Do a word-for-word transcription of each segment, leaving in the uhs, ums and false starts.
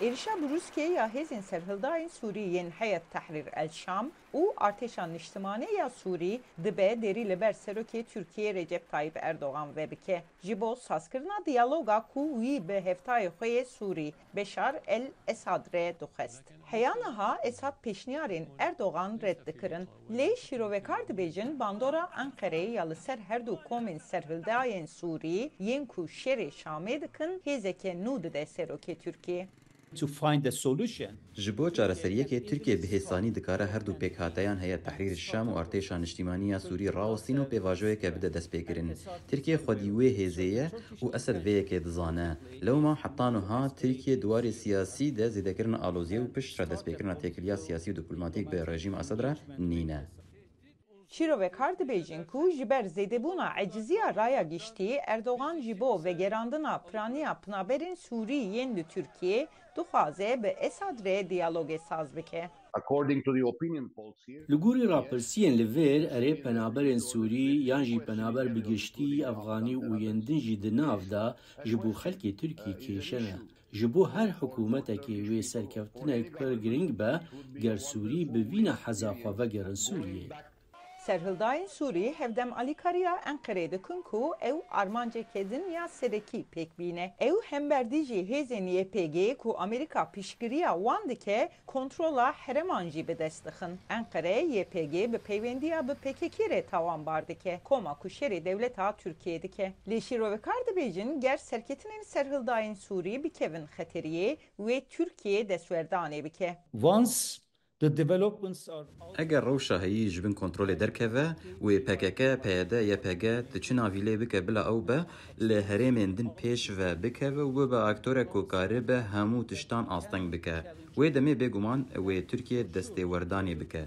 Êrişa brûskê ya hêzên serhildayên Sûrî yên Heyet Tehrîr El Şam û Artêşa Niştimanî ya Sûrî dibe derî li ber Serokê Tirkiyê Recep Tayyip Erdogan vebike, ji bo sazkirina diyaloga ku wî bi hevtayê xwe yê Sûrî Beşar El Esad re dixwest. Heya niha Esad pêşniyarên Erdogan red dikirin. Lê şîrovekar dibêjin bandora Enqereyê ya li ser her du komên serhildayên Sûrî yên ku şerê Şamê dikin hêzeke nû dide serokê Tirkiyê. To find a solution. Ji bo çareseriyekê Tirkiye bi hêsanî dikare her du pêkhateyan Heyet Tehrîr Şam û Artêşa Niştîmanî ya Sûrî rawestîn û pêvajoyeke bide destpêkirin. Tirkiye xwedî wê hêzê ye û Esed vê yekê dizane. Lewma heta niha Tirkiye di warê siyasî de zêdekirina aloziyê û piştre destpêkirina têkiliya siyasî û diplomatîk bi rejîma Esed re nîne. Şîrovekar dibêjin ku ji ber zêdebûna eciziya raya giştî, Erdogan ji bo vegerandina piraniya penaberên Sûrî yên li Tirkiyê dixwaze bi Esad re diyalogê saz bike. According to the opinion polls here, Li gorî rapirsiyên li vêr, erê penaberên Sûrî yan jî penaber bi giştî, Efxanî û yên din jî di nav de ji bo xelkê Tirkî kêşe ne. Ji bo her hikûmetekê wê serkeftinek pir girîng be, ger Sûrî bi vî neheza xwe vegerin Sûriyê. Serhildayên Sûrî hevdem alîkariya Enqerê dikin ku ew armanceke din ya serekî pêk bîne. Ew hember dijî hêzên Y P G ku Amerîka piştgiriya wan dike, kontrola hereman jî bi dest dixin. Enqere Y P G bi peywendiya bi P K K re tawanbar dike, koma ku şerê dewleta Tirkiyê dike. Lê şîrovekar dibêjin, ger serketinên serhildayên Sûrî bikevin xeteriyê, wê Tirkiye destwerdanê bike. Once the developments are out Eger rewşa heyî ji bin kontrolê derkeve, wê P K K, P Y D, Y P G tu çi navî lê bike bila ew be, li herêmên din pêş ve bikeve û bibe aktorek ku karibe hemû tiştan asteng bike. Wê demê bêguman wê Tirkiye destêwerdanê bike.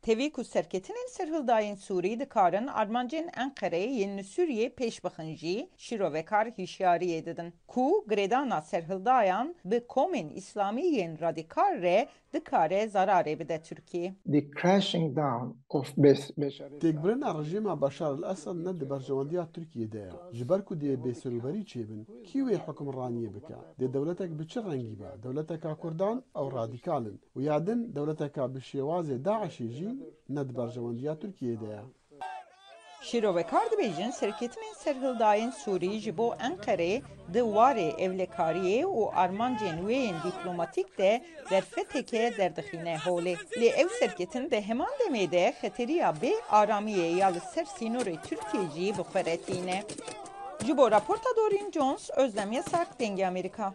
Tevî ku serketinên serhildayên Sûrî dikarin armancên Enqereyê yên li Sûriyê pêş bixin jî, şîrovekar hişyariyê didin ku girêdana serhildayan bi komên îslamî yên radîkal re dikare zararê bide Tirkiyê. The crashing down of Bes- Bashar Assad. Têkbirina rejîma Beşar el Esad ne di berjewendiya Tirkiyê de ye. Ji ber ku dê bêserûberî çêbin, kî wê hukimraniyê bike? Dê dewletek bi çi rengî be? Dewleteka Kurdan, ew radîkal in. Û ya din, dewleteka bi şêwazê DAIŞê jî ne di berjewendiya Tirkiyê de ye. Şîrovekar dibêjin, serketinên serhildayên Sûrî ji bo Enqerê di warê ewlekariyê û armancên wê yên dîplomatîk de derfeteke derdixîne holê. Lê ew serketin di heman demê de xeteriya bê aramiyê ya li ser sînorê Tirkiyê jî bi xwe re tîne. Ji bo raporta Doreen Jones, Özlem Yasak, Dengê Amerîka.